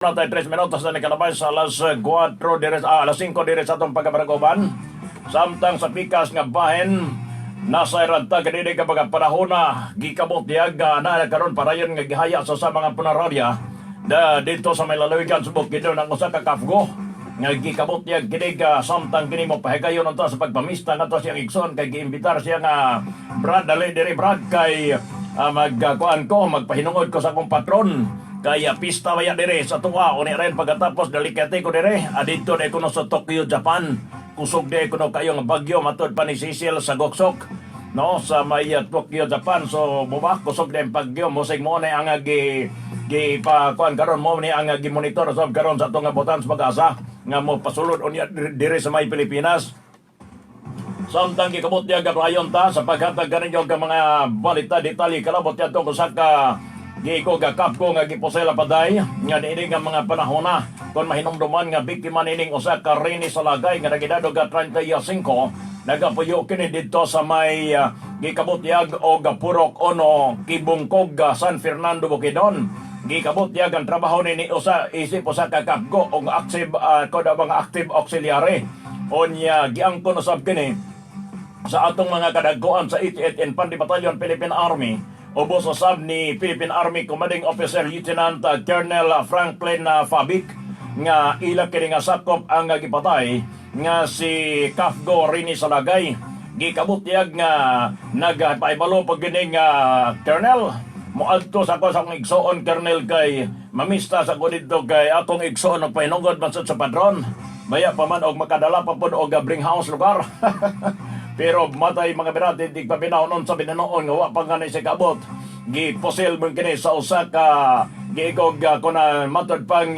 Na 3 minutos na nikalabay sa alas 4 dire, alas 5 dire sa atong pagkabaragoban. Samtang sa pikas nga bahin, nasa iranta ganini ka mga panahon na gikabot diag na karon parayon nga gihaya sa mga punerarya da dito sa may lalawigan sa Bukidnon ang usa ka kafgo nga gikabot diag kini ka samtang kini mo pahigayon unta sa pagpamista ngadto siyang igsoon kay giimbitar siya nga, "Brad, dali diri, Brad, kay magkuan ko, magpahinungod ko sa akong patron kaya pista baya dire sa tuwa uni rin. Pagkatapos dalikate ko dire adito na kuno sa Tokyo, Japan. Kusog di kuno kayo nga bagyo," matod pa ni Cecil sa Goksok, no, sa may Tokyo, Japan. So muba kusog di ang bagyo, musig mo na ang gi gi pa kuan karon, mo ni ang gi-monitor sa karon sa atong botan sa pag-asa nga mo pasulod unya dire sa may Pilipinas. Samtang gikabot niya gabrayon ta sa paghatag kaninyo og mga balita, detalye kalabot yatong usa ka giiko ga kapko nga giposela paday nga niini nga mga panahon na kon mahinumduman nga biktima nining usa ka Rene Salagay nga nagedad og 35, nagapuyo kini didto sa may gikabutyag og Purok Uno, Kibungkog, San Fernando, Bukidnon. Gikabot yag ang trabaho nini usa isip usa ka kapgo og active koda mga active auxiliary. Unya giangkon usab kini sa atong mga kadagkoan sa 88 Infantry Battalion, Philippine Army, ubos usab ni Philippine Army Commanding Officer Lieutenant Colonel Franklin Fabic nga ila kini nga sakop ang gipatay nga si Kafgo Rini Salagay. Gikabutyag nga nagpaibalo pag gini nga, "Colonel, moadto sa ako sa akong igsoon, Colonel, kay mamista sa ko didto kay akong igsoon nagpahinungod man sad sa padron. Baya pa man og makadala pa pod og bring house lugar." Pero matay mga birati, di pa binahon sa binanoon nga wa pa nga ni siya kaabot. Giposil man kini sa usa ka giigog kuna matod pang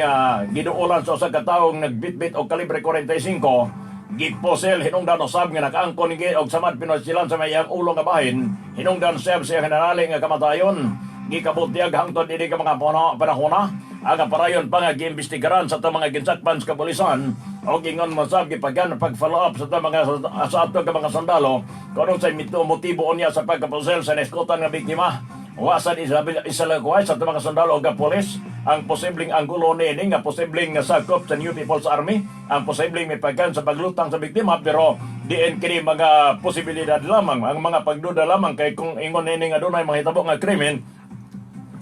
giduolan sa usa ka tawo nagbitbit og kalibre 45. Giposil, hinungdan usab nga nakaangkon ni og samad pinosilan sa mayang ulo nga bahin, hinungdan sab siya hinanali nga kamatayon. Gikabutyag hangtod ini ka mga panahona ang parayon pa nga giimbestigaran sa atong mga ginsakpan sa kapulisan o gingon mo sab gipagan pag-follow up sa atong mga sa ato ka mga sundalo kung sa mito motibo niya sa pagkapusil sa neskutan nga biktima. Wasan isalagway sa atong mga sundalo o pulis ang posibleng anggulo niini nga posibleng nga sakop sa New People's Army, ang posibleng may pagkan sa paglutang sa biktima, pero diin kini mga posibilidad lamang, ang mga pagduda lamang, kay kung ingon nini nga dunay mahitabo nga krimen,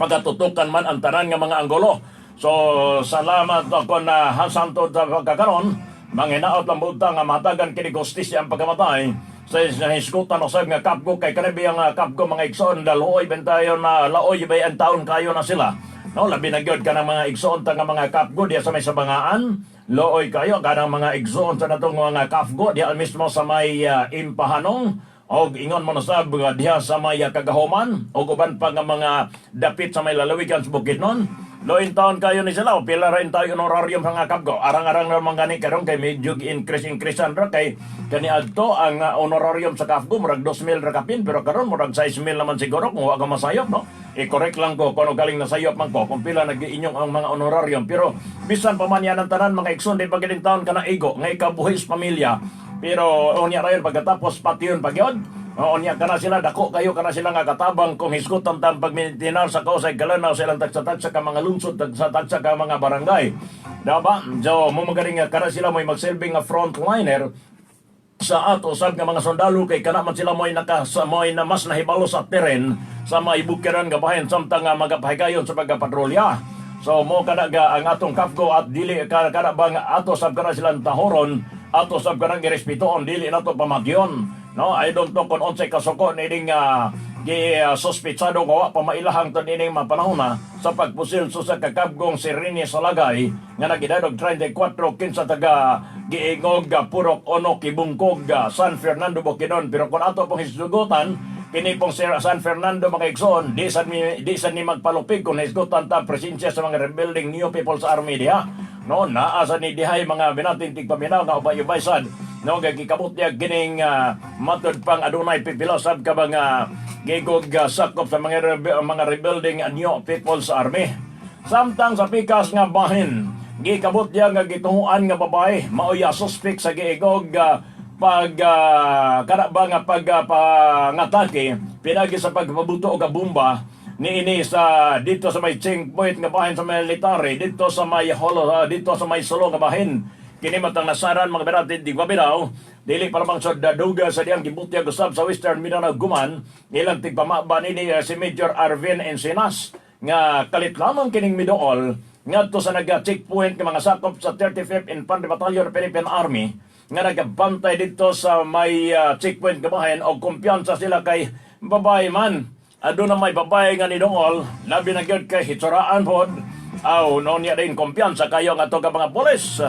pagatutukan man ang tanan nga mga anggulo. So salamat ako na hasantod sa pagkakaron, manghinaot lang buta nga matagan kini hustisya ang pagkamatay sa hisgutan usab nga kapgo, kay kanibi ang kapgo, mga igsoon, laoy bentayon na laoy bay ang taon kayo na sila. No, labi na gyud kanang mga igsoon ta nga mga kapgo diya sa may sabangaan, looy kayo kanang mga igsoon sa natong mga kapgo diya mismo sa may Impahanong, og ingon mo na sab nga diha sa may Kagahoman og uban pa nga mga dapit sa may lalawigan sa Bukidnon. Loin taon kayo ni sila o pila rin tayo honorarium sa nga kapgo. Arang-arang naman gani karon kay medyo increase increasean ra, kay kaniadto ang honorarium sa kapgo murag 2,000 ra kapin, pero karon murag 6,000 naman siguro kung wa ka masayop, no? I-correct lang ko kung ano galing nasayop man ko kung pila nag-iinyong ang mga honorarium, pero bisan pa man yan ang tanan, mga igsoon, di pa gining taon ka na igo nga ikabuhi sa pamilya. Pero unya rayon pagkatapos patyon pagyod. Oo, unya kana sila dako kayo kana sila nga katabang kung hisgutan tan pagmintinar sa kausay kalanaw silang tagsa-tagsa ka mga lungsod, tagsa-tagsa ka mga barangay. Diba? So, mo magaling nga kana sila mo'y magsilbing nga frontliner sa ato sab nga mga sundalo, kay kana man sila mo'y naka sa mo'y na mas nahibalo sa teren sa may bukiran nga bahin samtang nga magapahigayon sa pagpatrolya. So mo kana ga ang atong kafgo at dili ka kana bang ato sab kana silang tahoron, ato sab kanang girespetuon, dili nato pamatyon. No, I don't know kung unsay kasuko nining gi suspitsado nga wa pa mailahang ton ining mga panahon na sa pagpusil sa kakabgong si Rene Salagay nga nagedad og 34, kinsa taga giingog Purok Ono, Kibungkog, San Fernando, Bukidnon. Pero kung ato pong hisgutan kini pong si San Fernando, mga igsoon, di sad ni magpalupig kung hisgutan ta presensya sa mga rebuilding New People's Army diha, no? Naa sa ni dihay, mga binating tigpaminaw, nga ubay-ubay sad, no, gikabot niya gining matud pang adunay pipila sab ka mga gigog sakop sa mga rebuilding New People's Army. Samtang sa pikas nga bahin, gikabot niya nga gituhuan nga babae maoy suspect sa giigog pag kana ba nga pag pangatake pinagi sa pagpabuto og bomba. Niini sa dito sa may checkpoint nga bahin sa military dito sa may holo, dito sa may Solo nga bahin. Kini matang nasaran, mga berati di paminaw, dili pa lamang sa daduga sa diyang gibutyag usab sa Western Mindanao guman ilang tigpamaba nini, si Major Arvin Encinas, nga kalit lamang kining miduol ngadto sa naga checkpoint nga mga sakop sa 35th Infantry Battalion Philippine Army nga nagabantay dito sa may checkpoint nga bahin, og kumpiyansa sila kay babae man. Aduna may babae nga nidungol, labi na gyud kay hitsuraan pod. Aw, noon niya din kumpiyansa kayo nga ato ka mga pulis.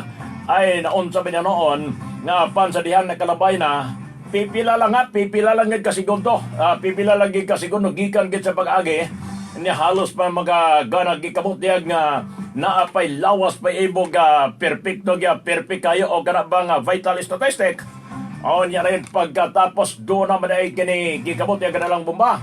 Ay, naunsa ba niya noon nga pan sa dihang nakalabay na, pipila lang ha, pipila lang gyud kasigundo. Pipila lang gyud kasigundo gikan gyud sa pag-agi niya, halos pa mga gana gikamot diag nga naapay lawas pa ibog, perfecto gya, perfect kayo o kana ba nga vital statistic. O niya rin pagkatapos doon naman ay kini gikamot diag lang bomba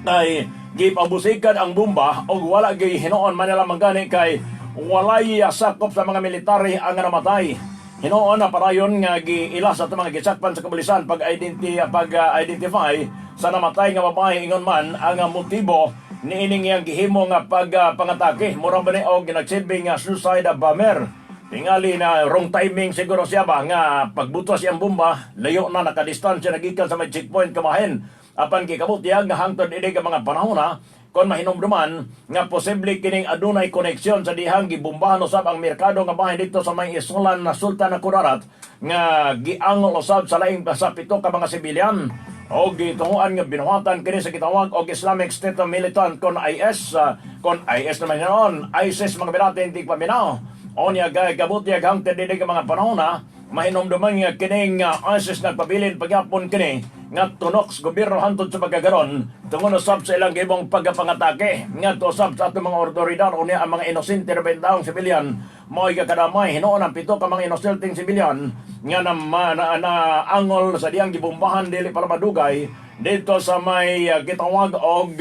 ay gipabusikan ang bomba og wala gyud hinuon man nila manggani kay walay sakop sa mga military ang namatay. Hinuon na parayon nga giila sa atong mga gisakpan sa kapulisan pag identify sa namatay nga babae. Ingon man ang motibo niining iyang gihimo nga pag pangatake, mura ba ni og nagsilbi nga suicide bomber. Tingali na wrong timing siguro siya ba nga pagbutos iyang bomba, layo na nakadistansya na gikan sa may checkpoint kamahin. Apan gikabutyag nga hangtod ini nga mga panahon na kon mahinumduman nga posible kining adunay koneksyon sa dihang gibombahan usab ang merkado nga bahin dito sa may isulan na Sultan na Kudarat nga giangol usab sa laing sa 7 ka mga sibilyan o gitunguan nga binuhatan kini sa gitawag og Islamic State militant kon IS, kon IS naman noon ISIS, mga binatin di paminaw. O niya gay kabutyag hangtod dinhi nga mga panahon na mahinumduman nga kining ISIS nagpabilin pagyapon kini nga tunok sa gobyerno hantod sa pagkakaron tungod usab sa ilang gibong pagkapangatake ngadto usab sa atong mga otoridad. Unya ang mga inosente na taong sibilyan mao'y kakadamay. Hinuon ang 7 ka mga inosenteng sibilyan nga na angol sa diyang gibombahan dili para madugay dito sa may gitawag og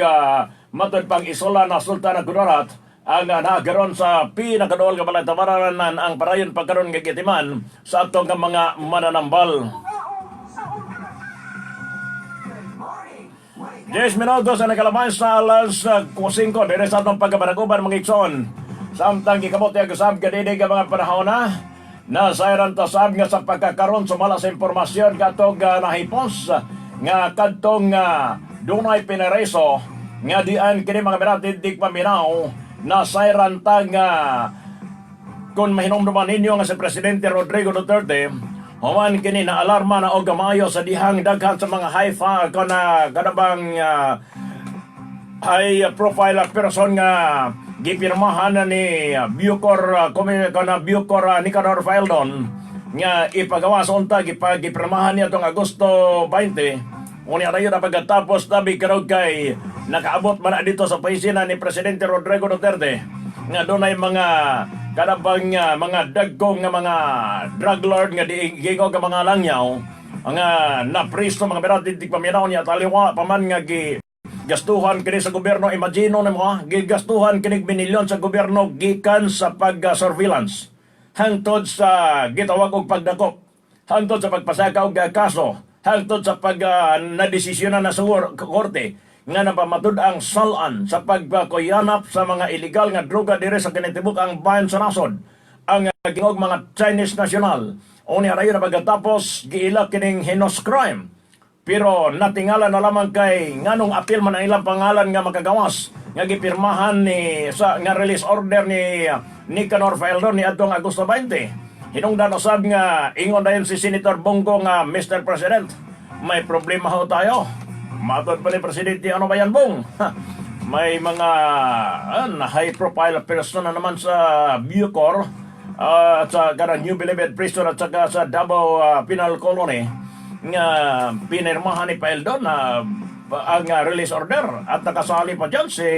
matod pang isola na Sultan ng Kudarat ang nagaron sa pinakaduol nga balay tabaranan ang parayon pagkaron nga gitiman sa atong nga mga mananambal. 10 minutos ang nakalabay sa alas 5 dire sa atong pagkabanaguban, mga igsoon. Samtang gikabot ang usab kadidi nga mga panahon na nasayran ta sab nga sa pagkakaron sumala sa impormasyon katong nahipos nga kadtong dunay pinareso nga dian kini, mga binatid dik paminaw, nasayran ta nga kung mahinumduman ninyo nga si Presidente Rodrigo Duterte, human kini na alarma na og gamayo sa dihang daghan sa mga high kana kanabang high profile person nga gipirmahan na ni Bucor, kana Bucor Nicanor Faeldon nga ipagawa sa unta gipirmahan niya tong Agosto 20. Unya rayon na pagkatapos tabi karog kay nakaabot man na dito sa opisina ni Presidente Rodrigo Duterte nga dunay mga kanabang mga dagkong nga mga drug lord nga giingog nga mga langyaw nga napristo, mga berati di paminaw niya, taliwa pa man nga gi gastuhan kini sa gobyerno. Imagine na mo ha, gigastuhan kini binilyon sa gobyerno gikan sa pag-surveillance hangtod sa gitawag og pagdakop, hangtod sa pagpasaka og kaso, hangtod sa pag nadesisyonan na sa korte nga napamatud ang salan sa pagkuyanap sa mga illegal nga droga diri sa kinatibuk ang bayan sa nasod, ang gingog mga Chinese national. Unya rayon na pagkatapos giila kining heinous crime, pero natingala na lamang kay nganong apil man ang ilang pangalan nga makagawas nga gipirmahan ni sa nga release order ni Nicanor Faeldon ni adtong Agosto 20. Hinungdan usab nga ingon dayon si Senator Bong Go nga, "Mr. President, may problema ho tayo." Matod pa ni Presidente, "Ano ba yan, Bong?" Ha, may mga high profile person na naman sa Bucor at sa kanang New Bilibid Prison at saka sa Davao Penal Colony nga pinirmahan ni Faeldon na ang release order at nakasali pa dyan si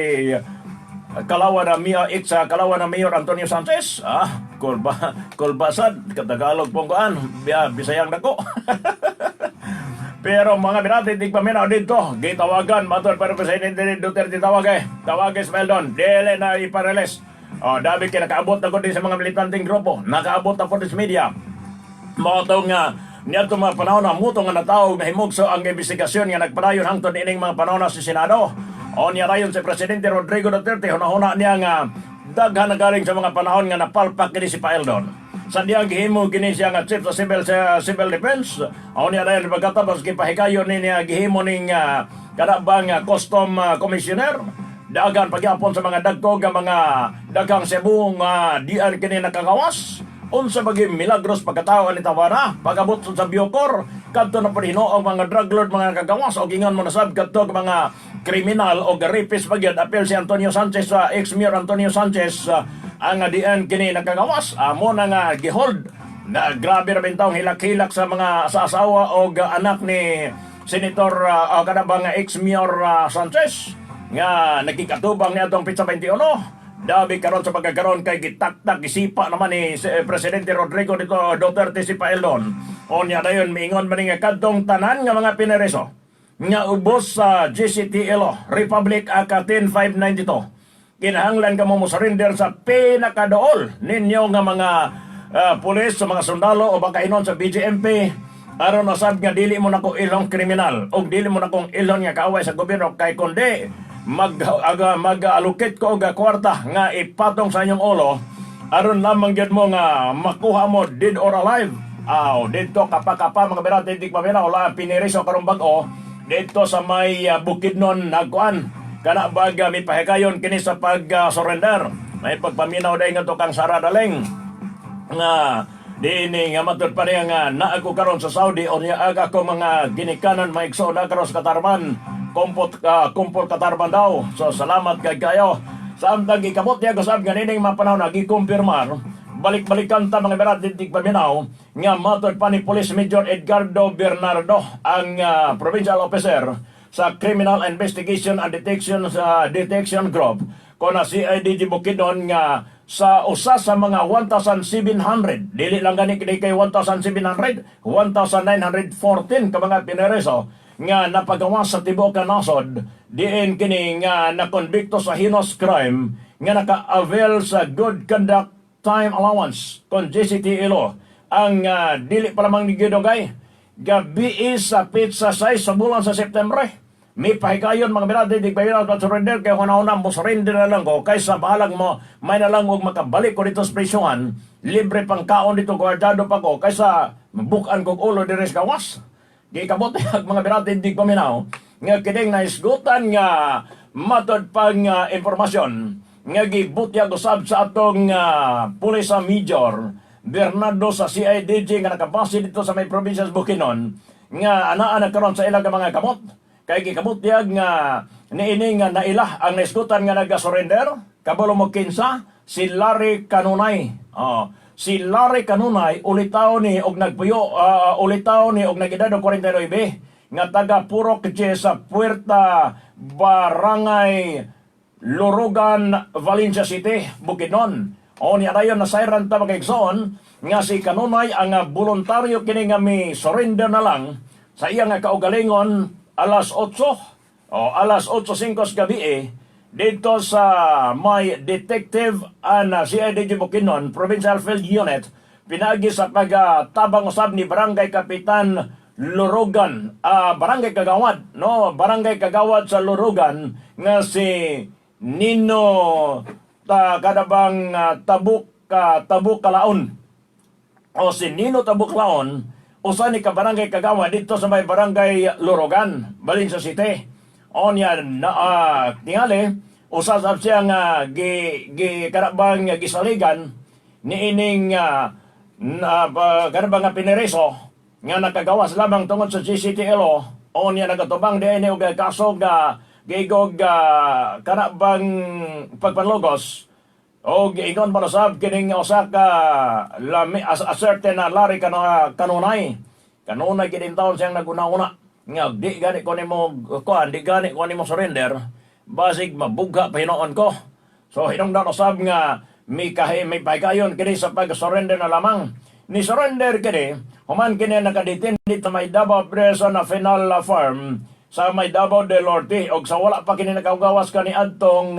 Kalawa na Mia ex Kalawa na Mayor Antonio Sanchez. Ah, kulba kulbasad katagalog pong kuan, Bisayang dako. Pero mga binati, di paminaw dito. Gitawagan, matod para Presidente Duterte tawag eh. Tawag si Faeldon, dili na ipareles. O, dabi kay nakaabot na ko din sa mga militanteng grupo. Nakaabot na po din sa media. Mao to nga niadto mga panahon na muto nga natawag na himugso ang investigasyon nga nagpadayon hangtod ining mga panahon na sa Senado. O niya rayon si Presidente Rodrigo Duterte, hunahuna niya nga daghan na galing sa mga panahon nga napalpak kini si Faeldon. Sa diyang gihimo kini siya nga chief sa civil defense. O niya dayon pagkatapos gipahikayon ni niya gihimo ning kada bang custom commissioner, dagan pagyapon sa mga dagko nga mga daghang Cebu nga dian kini nakagawas. Unsa ba gyud milagros pagkatao ni Tawara pag-abot sa Bucor kadto na pud hinuong mga drug lord, mga nakagawas, og ingon mo nasab kadto nga mga kriminal o rapist pa gyud, apil si Antonio Sanchez, sa ex-mayor Antonio Sanchez, ang dian kini nakagawas. Amo na nga gihold na grabe ra bintawng hilak-hilak sa mga sa asawa og anak ni Senator kada ba nga ex-mayor Sanchez nga nagkikatubang ni atong petsa 21. Dabi karon sa pagkakaroon kay gitaktak, gisipa naman ni si Presidente Rodrigo dito Duterte si Faeldon. O niya dayon miingon man nga kadtong tanan nga mga pinereso nga ubos sa GCTLO Republic Act 10592, kinahanglan ka mo surrender sa pinakadool ninyo nga mga pulis, sa mga sundalo o baka inon sa BJMP, aron usab nga dili mo nako ilong kriminal o dili mo nakong ilon nga kaaway sa gobyerno, kay kundi mag aga mag-allocate ko og kwarta nga ipatong sa inyong ulo aron lamang gyud mo nga makuha mo dead or alive. Aw, didto kapa-kapa, mga birate dik pamina, wala piniriso karong bag-o didto sa may Bukidnon, nagkuan kana bag may pahikayon kini sa pag-surrender. May pagpaminaw dahil nga to kang Sara Daleng nga diini nga matud pa niya nga naa ko karon sa Saudi o niya aga ko mga ginikanan maigsoon na karon sa Katarman, kumpot kumpol Katarman daw. So salamat kay kayo. Samtang gikamot niya usab nga nining mga panahon na gikumpirmar, balik-balikan ta, mga berat ditig paminaw, nga matod pa ni Police Major Edgardo Bernardo, ang provincial officer sa Criminal Investigation and Detection sa Detection Group ko na CIDG Bukidnon, nga sa usa sa mga 1,700, dili lang gani kini kay 1,700, 1,914 ka mga pinereso nga napagawa sa tibuok ka nasod, diin kini nga nakonbikto sa heinous crime nga naka-avail sa good conduct time allowance kon GCT law, ang dili pa lamang ni Gidogay gabi sa petsa 6 sa bulan sa Septembre may pahikayon, mga birade di pa at surrender, kay kung na mo surrender na lang ko kaysa bahalag mo may na lang og makabalik ko dito sa presyuhan, libre pang kaon dito, guardado pa ko, kaysa mabukan kog ulo diri sa gawas. Gikabot ang mga birade di paminaw nga kining naisgutan nga matod pang impormasyon nga gibutyag usab sa atong Pulis Major Bernardo sa CIDG nga nakabase dito sa may probinsya sa Bukidnon, nga anaa na karon sa ilang mga kamot, kay gikabutyag nga niini nga naila ang naisgutan nga naga-surrender. Kabalo mo kinsa? Si Larry Kanunay. Oh, si Larry Kanunay, ulitaw ni og nagpuyo ulitaw ni og nagedad og 49 nga taga Purok J sa Puerta, Barangay Lorogan, Valencia City, Bukidnon. O ni dayon nasayran ta, mga igsoon, nga si Kanunay ang voluntaryo kini nga mi surrender na lang sa iya nga kaugalingon alas 8 o alas 8:05 sa gabi eh, dito sa may Detective and CIDG Bukidnon Provincial Field Unit, pinagi sa pagtabang usab ni Barangay Kapitan Lorogan, Barangay Kagawad, no, Barangay Kagawad sa Lorogan nga si Nino ta kadabang Tabuk Tabuk Kalaon o si Nino Tabuklaon, usa ni ka barangay kagawad dito sa may Barangay Lorogan, Valencia City. O niya na tingali usa sab siya nga gi gi karabang gisaligan niining na kanabang nga pinereso nga nakagawas lamang tungod sa GCTLO. O niya nagatubang diin og kaso nga giigog kanabang pagpanlugos o giingon pa sab kining usa ka lami a certain na Larry kanunay kanunay gid taon siyang naguna-una nga di gani ko nimo kuan, di gani ko nimo surrender, basig mabugha pa hinuon ko. So hinungdan usab nga may kahi may pagayon kini sa pag-surrender na lamang. Ni surrender kini human kini nakadetain dito may Davao Prison na Final Farm sa may Davao del Norte, og sa wala pa kini nakagawas kani adtong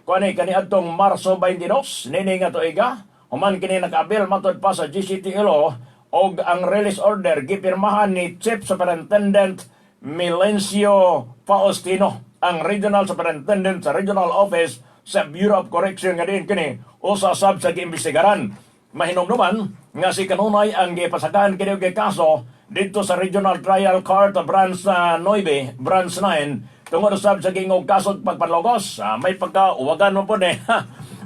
kuan kani adtong Marso 22 nini nga tuiga. Human kini nakaapil matod pa sa GCTLO og ang release order gipirmahan ni Chief Superintendent Melencio Faustino. Ang Regional Superintendent sa Regional Office sa Bureau of Correction nga diin kini usa sab sa giimbestigaran. Mahinumduman nga si kanunay ang gipasakaan kini og kaso didto sa Regional Trial Court Branch 9, Branch 9, tungod usab sa giingog kaso pagpanlugos. May pagka-uwagan mo po eh.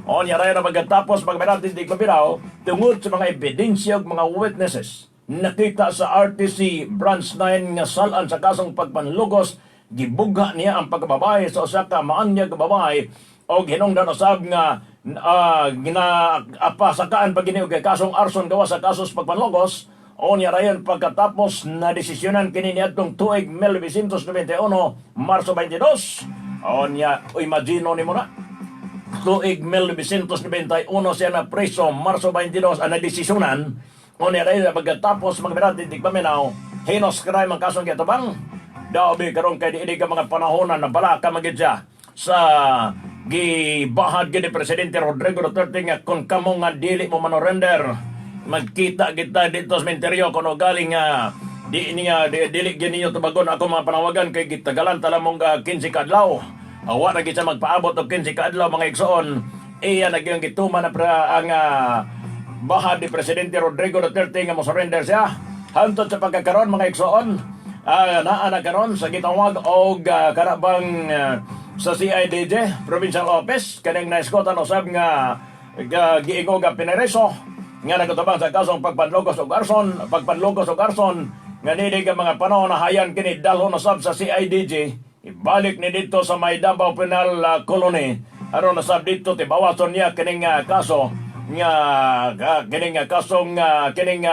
O niya rin na pagkatapos pagmerati di pabiraw tungod sa mga ebidensya ug mga witnesses nakita sa RTC Branch 9 nga salan sa kasong pagpanlugos, gibugha niya ang pagkababae sa usa ka maanyag nga babae og hinungdan usab nga ginaapasakaan pa gini og kasong arson gawas sa kasos pagpanlugos. O niya rayon pagkatapos na desisyonan kini niadtong tuig 1991, Marso 22. O niya, imagine nimo na, tuig 1991 siya na preso, Marso 22 ang nadesisyonan. O niya rayon pagkatapos magmirati di paminaw, heinous crime ang kasong giatubang. Dabi karon kay diini ka mga panahon na balaka magid siya sa gibahad gid ni Presidente Rodrigo Duterte nga kung kamo nga dili mo manorender, magkita kita dito sa sementeryo. Kung galing nga di niya di, dili gid ninyo tubagon ako mga panawagan kay gitagalan tala mong 15 ka adlaw. Wa na gid siya magpaabot og 15 ka adlaw, mga igsoon. Iya na gyud gituman na pra ang bahad ni Presidente Rodrigo Duterte nga mo surrender siya. Hantod sa pagkakaron, mga igsoon, naa na karon sa gitawag og karabang sa CIDG Provincial Office kaning naiskotan usab nga giingo nga pinereso nga nagutubang sa kasong pagpanlugos og arson, pagpanlugos og arson nga nini nga mga panahon na hayan kini dalhon usab sa CIDG, ibalik ni dito sa may Davao Penal Colony aron usab dito tibawason niya kining kaso nga kining kasong kining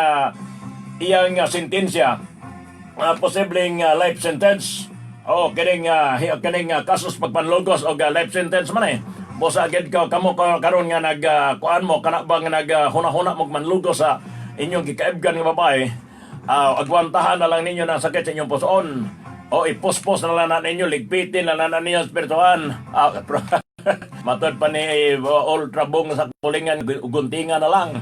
iyang sentensya, posibleng life sentence o kining kining kasos pagpanlugos og life sentence man eh. Busa gid ka kamo ka karon nga nag kuan mo kana ba nga nag huna-huna mo manlugos sa inyong gikaibgan nga babae, agwantahan na lang ninyo ng sakit sa inyong pusoon o ipuspos na lang na ninyo, ligpitin na lang na ninyo sa spirituhan. Matod pa ni Ultra Bong sa kulingan, guntingan na lang.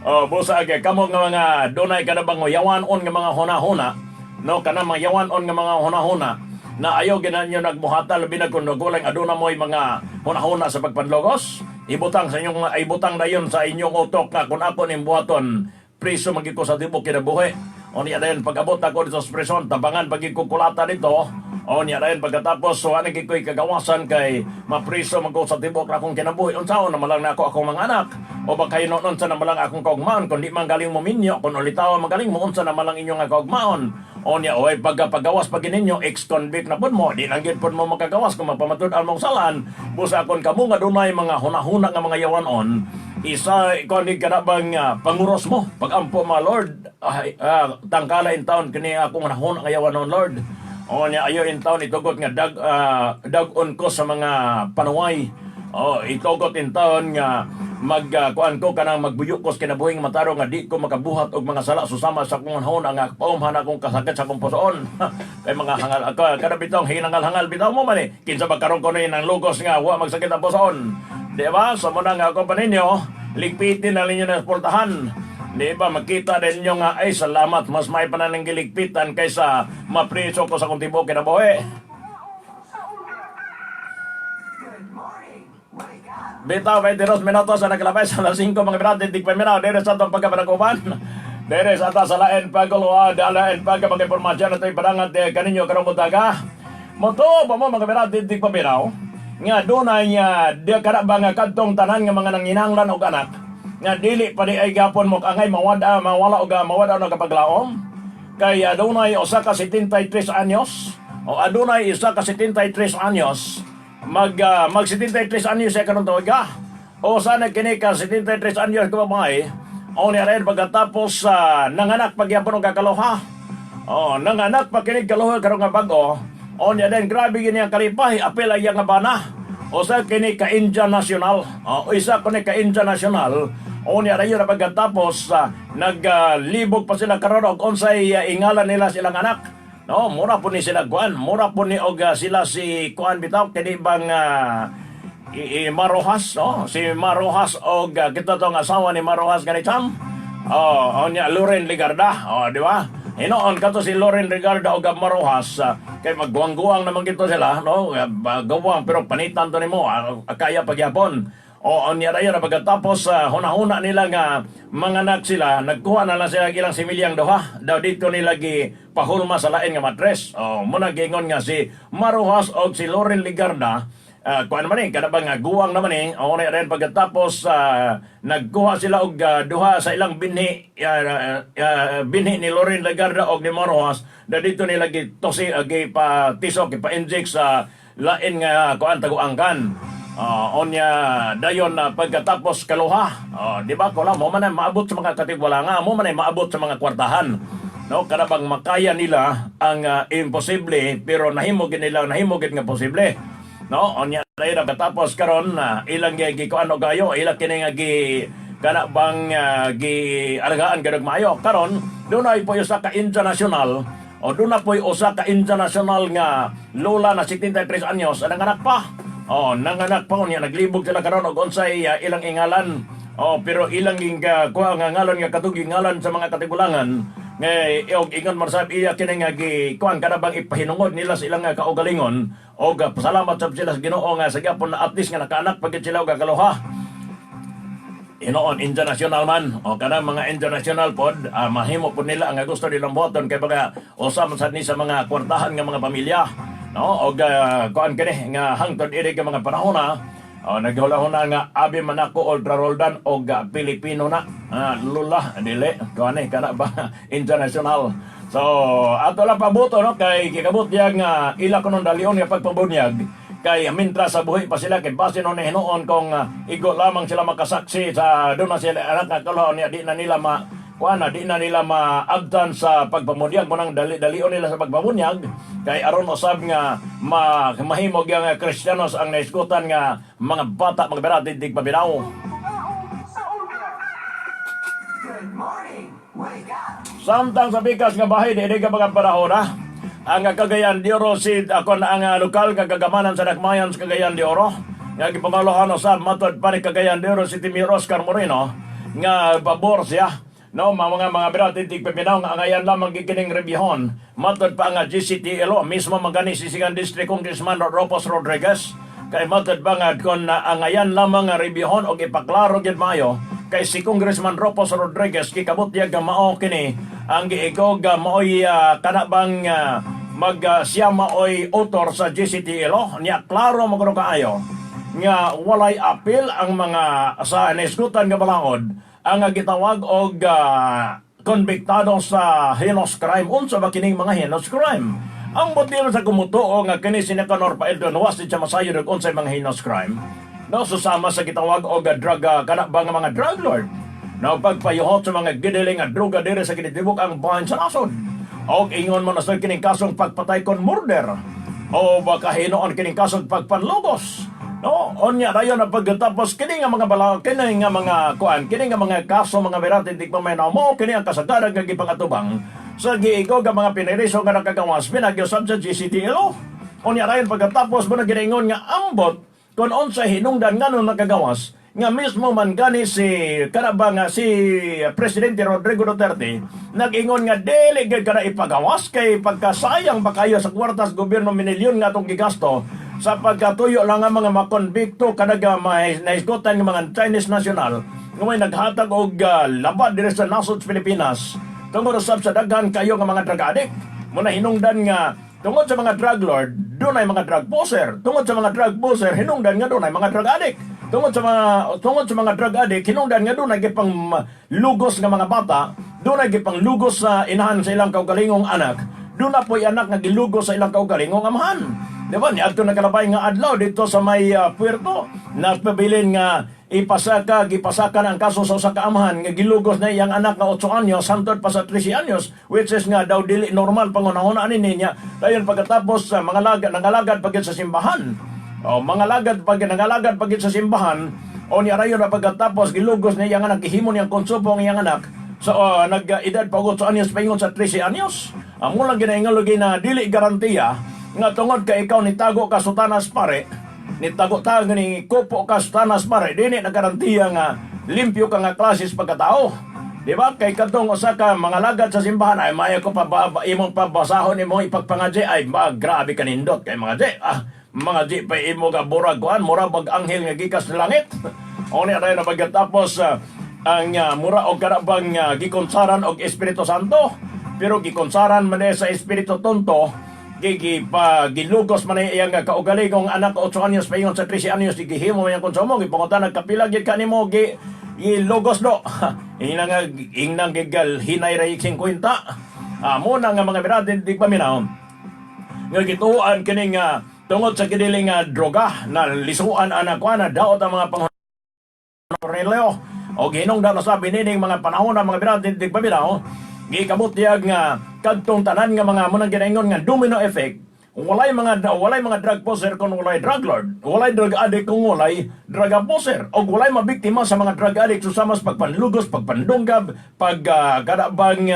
Oh, busa kay kamo nga mga dunay kada bang yawan-on nga mga huna-huna, no, kana mga yawan-on nga mga huna-huna na ayaw ginan nyo nagmuhata, labi na kung nagulang aduna mo'y mga huna-huna sa pagpanlogos, ibutang sa inyong ibutang na yun sa inyong utok nga kung ako ning buhaton, priso man gyud ko sa tibok kinabuhi. O niya dayon pag-abot ako dito sa prison, tabangan pag kulata dito. O niya dayon pagkatapos, so ano ko'y kagawasan kay mapriso man ko sa tibok na akong kinabuhi. Unsaon naman lang na ako akong mga anak? O ba kayo noon unsa naman lang akong kaugmaon? Kung di man galing mo minyo, kung ulitaw magaling mo, unsa naman lang inyong kaugmaon? O niya, oy, pagkapagawas pag ninyo, ex-convict na pud mo, di lang gyud pud mo makagawas kung mapamatud-an mong salan. Busa kon kamo nga dunay mga hunahuna nga mga yawanon, isa ikaw ni kana bang panguros mo pagampo mga Lord, ay, tangkala in taon kini akong hunahuna nga yawanon, Lord. O niya ayo in taon itugot nga dag-on ko sa mga panuway. O itugot in taon nga mag kuan ko kanang magbuyo ko sa kinabuhing matarong nga di ko makabuhat og mga sala susama sa akong hunahuna nga paumhan akong kasakit sa akong pusoon. Kay mga hangal ako kada bitong hinangal-hangal bitaw mo man eh. Kinsa ba karon ko ni nang lugos nga wa magsakit ang pusoon? Di ba? So mo na nga ako pa ninyo, ligpitin na ninyo na suportahan. Di ba? Makita din ninyo nga, ay salamat, mas may pa na ng giligpitan kaysa mapriso ko sa kong tibok kinabuhi. Good morning. Wake up. Bitaw, 22 minutos sa naglabay sa alas 5, mga brad, tindig paminaw, dire sa atong pagkapanaguban. Dire sa ata sa lain paguluwa, dalain pag mga impormasyon na ito'y padangat eh, kaninyo karong buntaga. Moto ba mo, mga brad, tindig paminaw, nga dunay di kana ba nga kadtong tanan nga mga nanginanglan og anak, nga dili pa di ay gapon mo angay mawada mawala og mawada og kapaglaom kay adunay usa ka 73 anyos o adunay isa ka 73 anyos, mag 73 anyos siya karon tuig o sana kini ka 73 anyos ka babae. O niya rin pagkatapos nanganak pagyapon og kakaluha. Oh, nanganak pa kini kaluha karon nga bag-o. O niya din grabe gini ang kalipay, apil ay nga bana. O sa kini ka Indian National. O isa kini ka Indian National. O niya rayon na pagkatapos naglibog pa sila karon og unsay ingalan nila silang anak. No, mura po ni sila kuan, mura po ni og sila si kuan bitaw kini bang i, i Marojas, no? Si Marojas og kita tong asawa ni Marojas ganitam. Oh, niya Loren Ligarda, oh, di ba? Hinoon kato si Loren Legarda og Mar Roxas, kay magguwang-guwang naman gito sila, no? Gawang pero panitan to nimo, kaya pagyapon. O unya dayon na pagkatapos hunahuna nila nga manganak sila, nagkuha na lang sila og ilang similyang duha. Daw dito nila gi pahulma sa lain nga matres. O muna gingon nga si Mar Roxas og si Loren Legarda, kuan naman eh, kada ba nga guwang naman eh, o na rin pagkatapos nagkuha sila og duha sa ilang binhi, binhi ni Loren Legarda og ni Mar Roxas, na dito nila gitusi, gipatisok, gipa-inject sa lain nga kuan taguangkan. Onya dayon na pagkatapos kaluha. Oh, di ba ko lang mo man ay maabot sa mga katigwala mo man ay maabot sa mga kwartahan. No, kada bang makaya nila ang imposible pero nahimo gid nila, nahimo gid nga posible. No, onya dayon na pagkatapos karon ilang gi kuan og gayo, ilang kini nga gi kana bang gi alagaan gid og maayo. Karon dunay po usa ka international o doon na po'y usa ka international nga lola na 73 anyos ang nanganak pa. Oh, nanganak pa niya, naglibog sila karon og unsay ilang ingalan. Oh, pero ilang ging kuha nga ngalan nga katong ngalan sa mga katigulangan nga og ingon man sab iya kini nga gi kuan kada bang ipahinungod nila sa ilang nga kaugalingon og pasalamat sab sila sa Ginoo nga sa gyapon na at least nga nakaanak pagid sila og kaluha. Hinoon international man o kanang mga international pod, mahimo pod nila ang gusto nilang buhaton kay baga usa man sad ni sa mga kwartahan nga mga pamilya, no, og kuan kini nga hangtod iri ka mga panahon na o naghulahuna nga abi man ako Ultra Roldan og Pilipino na lula dili kuan eh kana ba international. So ato lang pabuto, no, kay gikabot diya nga ila kunon dalion nga pagpabunyag kay mintras sa buhi pa sila, kay base no hinuon kung igo lamang sila makasaksi sa doon na sila anak nga kaluha niya, di na nila ma kuan na di na nila maabtan sa pagpamunyag mo nang dali dalion nila sa pagpamunyag kay aron usab nga ma mahimog ang Kristiyanos ang naisgutan nga mga bata magberati dig pabinaw. Good morning. Wake up. Samtang sa pikas nga bahin, di ka mga panahon ha. Ang Cagayan de Oro, si ako na ang lokal nga kagamanan sa Dakmayan sa Cagayan de Oro. Nga gipanguluhan usab matod pa ni Cagayan de Oro City Mayor Oscar Moreno nga pabor siya. No, mga mga birat tig pipinaw nga angayan lamang gikining rebihon. Matod pa nga GCTLO mismo magani si Sigan District Congressman Ropos Rodriguez. Kay matod pa nga kon angayan lamang nga rebihon og ipaklaro gyud maayo kay si Congressman Ropos Rodriguez kikabot niya nga mao kini ang giigog maoy kana bang mag siya maoy author sa GCTLO niya. Klaro mo kuno kaayo nga walay apil ang mga sa naisgutan nga balaod ang gitawag og konbiktado sa heinous crime. Unsa ba kining mga heinous crime? Ang motibo sa kumutuo nga kini si Nicanor Faeldon was di siya masayod og unsay mga heinous crime, no, susama sa gitawag og drug kana ba nga mga drug lord, no, pagpayuhot sa mga gidiling nga droga diri sa kinitibok ang bahin sa nasod, og ingon mo na sa kining kasong pagpatay kon murder o baka hinuon kining kasong pagpanlugos, no. Unya dayon na pagkatapos kini nga mga bala kini nga mga kuan kini nga mga kaso, mga mirati di pa may mo kini ang kasagaran nga gipangatubang sa giigo nga mga piniriso nga nakagawas pinagyusab sa GCTLO. Unya dayon pagkatapos mo na ginaingon nga ambot kung unsa hinungdan nganong nakagawas nga mismo man gani si kana ba nga si Presidente Rodrigo Duterte nag-ingon nga dili gyud kana ipagawas kay pagkasayang ba kayo sa kwartas gobyerno, minilyon nga atong gigasto sa pagkatuyo lang ang mga makonbikto kanaga may naisgutan nga mga Chinese national nga may naghatag og labad diri sa nasod sa Pilipinas tungod usab sa daghan kayo nga mga drug addict. Muna hinungdan nga tungod sa mga drug lord, dunay mga drug pusher. Tungod sa mga drug pusher, hinungdan nga dunay mga drug addict. Tungod sa mga drug addict, hinungdan nga dunay gipang lugos nga mga bata, dunay gipang lugos sa inahan sa ilang kaugalingong anak. Duna po'y anak nga gilugos sa ilang kaugalingong amahan. Di ba? Niadto na kalabay nga adlaw dito sa may puerto, nagpabilin nga ipasaka, gipasakan ang kaso sa usa ka amahan nga gilugos na iyang anak nga 8 anyos hantod pa sa 13 anyos, which is nga daw dili normal pangunahuna ani niya. Dayon pagkatapos sa mga lagad nangalagad pagid sa simbahan. O mga lagad pag nangalagad pagid sa simbahan o niya rayon na pagkatapos gilugos na iyang anak, gihimo niyang konsupo ang iyang anak sa nag-edad pa og 8 anyos paingon sa 13 anyos. Ang mulang ginaingon lagi na dili garantiya nga tungod kay ikaw nitago ka sutanas pare, nitago ta ni kupo ka sutanas pare, dili na garantiya nga limpyo ka nga klases pagkatao. Di ba? Kay kadtong usa ka mga lagad sa simbahan ay maayo ko pa ba, imong pabasahon, imong ipagpangadji ay ba, grabe kanindot kay mga G. Ah, mga G pa imo ga burag kuan, mura bag anghel nga gikas sa langit. O niya tayo na pagkatapos ang mura og karabang gikonsaran og Espiritu Santo, pero gikonsaran man sa Espiritu Tonto, gigi pa gilugos man iyang kaugalingong anak 8 anyos paingon sa 13 anyos, gihimo man iyang konsumo. Gipangutan, "Nagkapila gyud ka nimo gi gilugos do?" Ingna nga ingnang gigal hinay ra 50. Ah, muna nga mga birad di paminaw nga gituan kining tungod sa kiniling droga na lisuan ana kwa na daot ang mga panghuna Cornelio o hinungdan sa binining mga panahon ng mga birad di paminaw, gikabutyag nga kadtong tanan nga mga munang ginaingon nga domino effect. Walay mga drug pusher kung walay drug lord, walay drug addict kung walay drug abuser, og walay mabiktima sa mga drug addict susama sa pagpanlugos, pagpandunggab, pag kadabang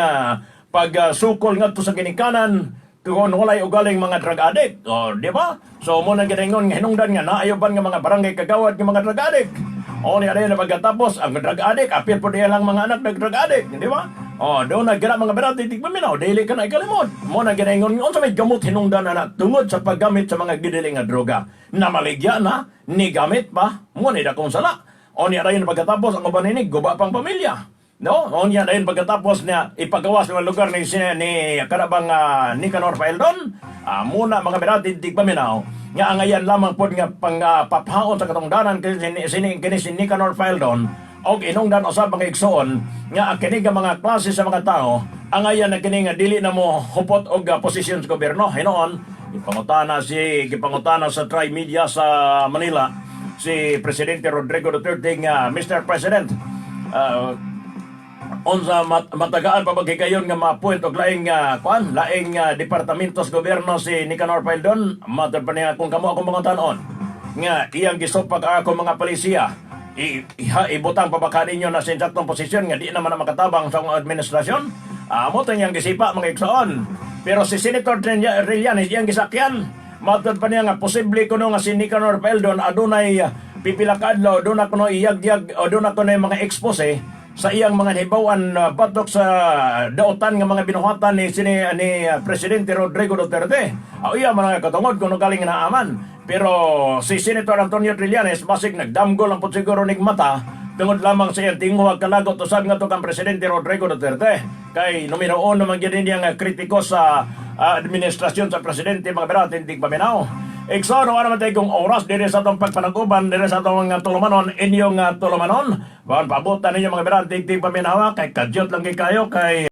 pag sukol ngadto sa ginikanan kung walay ugaling mga drug addict. O, di ba? So, mo na ginaingon nga hinungdan nga naayoban nga mga barangay kagawad nga mga drug addict. O, ni na pagkatapos, ang drug addict, apil po diya lang mga anak ng drug addict, di ba? O, doon na gina mga berati, di paminaw, dili ka na ikalimod. Mo na ginaingon nga, unsa may gamot hinungdan na tungod sa paggamit sa mga gidiling nga droga. Namaligya na, ni gamit pa, mo ni dakong sala. O niya dayon pagkatapos, ang uban ini, guba pang pamilya. No? O niya dayon pagkatapos niya ipagawas ng lugar ni karabang Nicanor Faeldon, muna mga berati di paminaw, nga ang ayan lamang pod nga pang paphaon sa katungdanan kini si Nicanor Faeldon og inungdan usab mga igsoon nga ang kini nga mga klase sa mga tao ang ayan na kini nga dili na mo hupot og posisyon sa gobyerno. Hinuon gipangutana sa Tri Media sa Manila si Presidente Rodrigo Duterte nga, "Mr. President, unsa matagaan pa ba kayon nga ma-appoint og laing kuan, laing departamento sa gobyerno si Nicanor Faeldon?" Matod pa niya, "Kung kamo akong mga tanon nga iyang gisupag ako mga polisiya, ibutang pa ba ninyo na sa insaktong posisyon nga di naman na makatabang sa akong administrasyon?" Amo to iyang gisipa, mga igsoon. Pero si Senator Trillanes iyang gisakyan. Matod pa niya nga posible kuno nga si Nicanor Faeldon adunay pipila ka adlaw doon kuno iyagyag o doon kuno mga expose sa iyang mga hibawan batok sa daotan nga mga binuhatan ni Presidente Rodrigo Duterte. Aw iya man nga katungod kuno galing naaman. Pero si Senator Antonio Trillanes basig nagdamgo lang pud siguro nig mata tungod lamang sa iyang tinguhag kalagot usab nga kang Presidente Rodrigo Duterte, kay numero uno man gyud niya nga kritiko sa administrasyon sa presidente, mga berat hindi paminaw. Igsoon, wala naman tayo kung oras dire sa atong pagpanaguban, dire sa atong tulumanon, inyong tulumanon. Pabutan ninyo, mga berat, tigtig paminawa, kay kadyot lang kay kayo, kay